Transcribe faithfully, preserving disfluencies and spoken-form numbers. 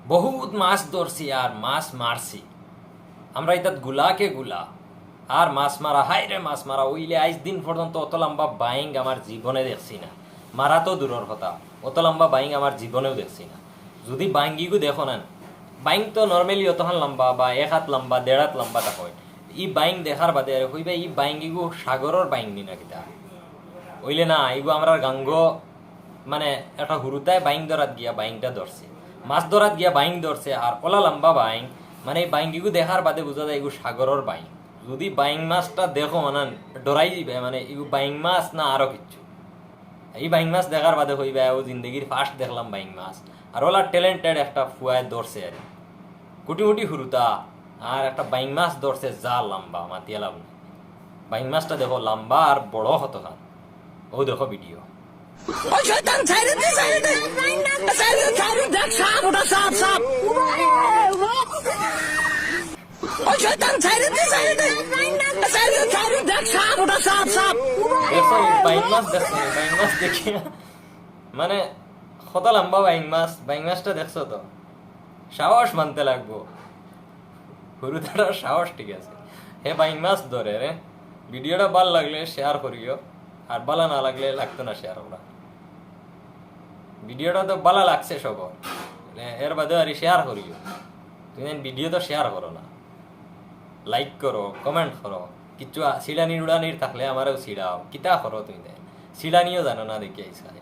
বহুত মাছ ধরছি আর মাছ মারছি। আমরা ইতাত গুলাকে গুলা। আর মাছ মারা, হায় রে মাছ মারা, অইলে আইজ দিন পর্যন্ত অত লম্বা বাইং আমার জীবনে দেখছি না। মারা তো দূরর কথা, অত লম্বা বাইং আমার জীবনেও দেখছি না। যদি বাইঙ্গিগু দেখো না, বাইং তো normally অতখান লম্বা বা এক হাত লম্বা, দেড় হাত লম্বা তা হয়। ই বাইং দেখার বাদে আরে কইবা, "ই বাইঙ্গিগু সাগরর বাইং নি না কিতা?" অইলে না, ইগু আমরার গাঙ্গো, মানে, একটা হুরুতায় বাইং ধরাত গিয়া বাইংটা ধরছে, মাছ ধরাত গিয়া বাইং ধরছে, আর অলা লম্বা বাইং, মানে, এই বাইঙ্গিগু দেখার বাদে বুঝা যায় ইগু সাগরর বাইং। যদি বাইং মাছটা দেখো, মানে, ডরাই দিবে, মানে, ইগু বাইং মাছ না আরো কিচ্ছু। এই বাইং মাছ দেখার বাদে কইবা, "ও জিন্দেগির first দেখলাম বাইং মাছ।" আর অলা talented একটা ফুয়ায় ধরছে আর কি। কুটি মুটি হুরুতা, আর একটা বাইং মাছ ধরছে যা লম্বা, মাতিয়া লাভ নাই। বাইং মাছটা দেখো লম্বা আর বড় কতখান। ও দেখো video। ওই শয়তান, ছাইরে দে, ছাইরে দে। ছাইরে, ছাইরে, দেখ, সাপ, ওটা সাপ, সাপ। ওই শয়তান, ছাইরে দে, ছাইরে দে। ছাইরে, ছাইরে, দেখ, সাপ, ওটা সাপ, সাপ। দেখছো, এই বাইং মাছ দেখছো, এই বাইং মাছ দেখি, মানে, কত লম্বা বাইং মাছ, বাইং মাছটা দেখছো তো? সাহস মানতে লাগবো। হুরুতাটার সাহস ঠিক আছে, হে বাইং মাছ ধরে রে। Videoটা ভালা লাগলে share করিও, আর ভালা না লাগলে লাগতো না share করা। Videoটা তো ভালা লাগছে সবর, মানে, এর বাদে আর share করিও। তুমি video তো share করো না, like করো, comment করো, কিচ্ছু আ-, ছিড়ানির উড়ানির থাকলে আমারেও ছিড়াও। কিতা করো তুমি তাই? ছিড়ানিও জানো না দেখি আইজকাল।